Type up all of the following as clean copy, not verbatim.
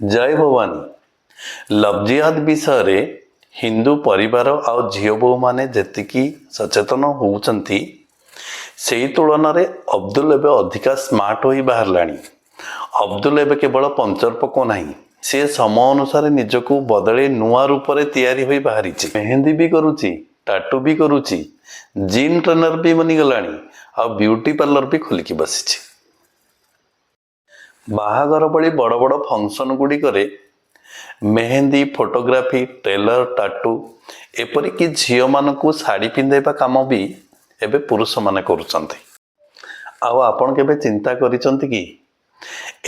ଜୟ Bhabani. Love ଜିହାଦ ବିଷୟରେ ହିନ୍ଦୁ ପରିବାର ଆଉ ଝିଅ ବୋହୂମାନେ ଯେତିକି ସଚେତନ ହେଉଛନ୍ତି, ସେଇ ତୁଳନାରେ ଅବଦୁଲ ଏବେ ଅଧିକା ସ୍ମାର୍ଟ ହୋଇ ବାହାରିଲାଣି। ଅବଦୁଲ ଏବେ କେବଳ ପଞ୍ଚର ପକଉ ନାହିଁ, ସେ ସମୟ ଅନୁସାରେ ନିଜକୁ ବଦଳେଇ ନୂଆ ରୂପରେ ତିଆରି ହୋଇ ବାହାରିଛି। ମେହେନ୍ଦି ବି କରୁଛି, ଟାଟୁ ବି କରୁଛି, ଜିମ୍ ଟ୍ରେନର ବି ବନିଗଲାଣି ଆଉ ବ୍ୟୁଟି ପାର୍ଲର ବି ଖୋଲିକି ବସିଛି। ବାହାଘର ଭଳି ବଡ଼ ବଡ଼ ଫଙ୍କସନ୍ ଗୁଡ଼ିକରେ ମେହେନ୍ଦି, ଫଟୋଗ୍ରାଫି, ଟେଲର, ଟାଟୁ, ଏପରିକି ଝିଅମାନଙ୍କୁ ଶାଢ଼ୀ ପିନ୍ଧାଇବା କାମ ବି ଏବେ ପୁରୁଷମାନେ କରୁଛନ୍ତି। ଆଉ ଆପଣ କେବେ ଚିନ୍ତା କରିଛନ୍ତି କି,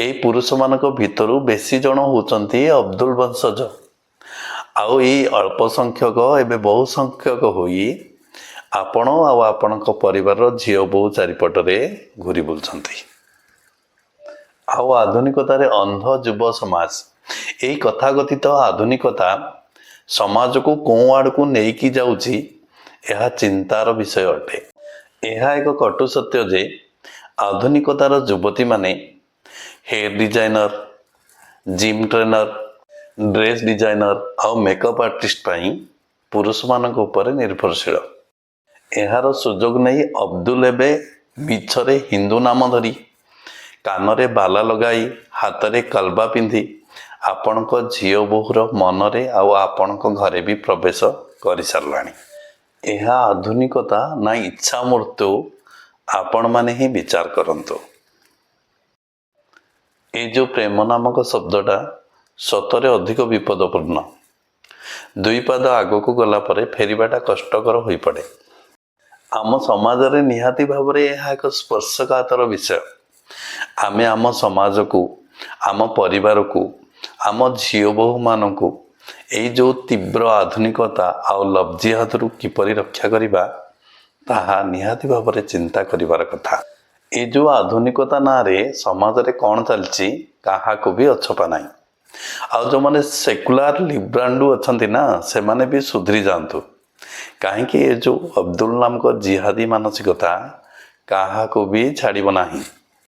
ଏଇ ପୁରୁଷମାନଙ୍କ ଭିତରୁ ବେଶୀ ଜଣ ହେଉଛନ୍ତି ଅବଦୁଲ ବଂଶଜ। ଆଉ ଏଇ ଅଳ୍ପ ସଂଖ୍ୟକ ଏବେ ବହୁ ସଂଖ୍ୟକ ହୋଇ ଆପଣ ଆଉ ଆପଣଙ୍କ ପରିବାରର ଝିଅ ବୋହୂ ଚାରିପଟରେ ଘୁରି ବୁଲୁଛନ୍ତି। ଆଉ ଆଧୁନିକତାରେ ଅନ୍ଧ ଯୁବ ସମାଜ, ଏଇ କଥାକଥିତ ଆଧୁନିକତା ସମାଜକୁ କେଉଁ ଆଡ଼କୁ ନେଇକି ଯାଉଛି, ଏହା ଚିନ୍ତାର ବିଷୟ ଅଟେ। ଏହା ଏକ କଟୁ ସତ୍ୟ ଯେ ଆଧୁନିକତାର ଯୁବତୀମାନେ hair designer, gym trainer, dress designer ଆଉ ମେକଅପ୍ ଆର୍ଟିଷ୍ଟ ପାଇଁ ପୁରୁଷମାନଙ୍କ ଉପରେ ନିର୍ଭରଶୀଳ। ଏହାର ସୁଯୋଗ ନେଇ ଅବଦୁଲ ଏବେ ମିଛରେ ହିନ୍ଦୁ ନାମ ଧରି, କାନରେ ବାଲା ଲଗାଇ, ହାତରେ କଲବା ପିନ୍ଧି ଆପଣଙ୍କ ଝିଅ ବୋହୂର ମନରେ ଆଉ ଆପଣଙ୍କ ଘରେ ବି ପ୍ରବେଶ କରିସାରିଲାଣି। ଏହା ଆଧୁନିକତା ନା ଇଚ୍ଛା ମୃତ୍ୟୁ, ଆପଣମାନେ ହିଁ ବିଚାର କରନ୍ତୁ। ଏଇ ଯେଉଁ ପ୍ରେମ ନାମକ ଶବ୍ଦଟା ସତରେ ଅଧିକ ବିପଦପୂର୍ଣ୍ଣ। ଦୁଇ ପାଦ ଆଗକୁ ଗଲା ପରେ ଫେରିବାଟା କଷ୍ଟକର ହୋଇପଡ଼େ। ଆମ ସମାଜରେ ନିହାତି ଭାବରେ ଏହା ଏକ ସ୍ପର୍ଶକାତର ବିଷୟ। ଆମେ ଆମ ସମାଜକୁ, ଆମ ପରିବାରକୁ, ଆମ ଝିଅ ବୋହୂମାନଙ୍କୁ ଏଇ ଯେଉଁ ତୀବ୍ର ଆଧୁନିକତା ଆଉ ଲଭ୍ ଜିହାଦରୁ କିପରି ରକ୍ଷା କରିବା, ତାହା ନିହାତି ଭାବରେ ଚିନ୍ତା କରିବାର କଥା। ଏ ଯେଉଁ ଆଧୁନିକତା ନାଁରେ ସମାଜରେ କ'ଣ ଚାଲିଛି, କାହାକୁ ବି ଅଛପା ନାହିଁ। ଆଉ ଯେଉଁମାନେ ସେକୁଲାର ଲିବ୍ରାଣ୍ଡୁ ଅଛନ୍ତି ନା, ସେମାନେ ବି ସୁଧରି ଯାଆନ୍ତୁ। କାହିଁକି ଏ ଯେଉଁ ଅବଦୁଲ ନାମକ ଜିହାଦୀ ମାନସିକତା କାହାକୁ ବି ଛାଡ଼ିବ ନାହିଁ।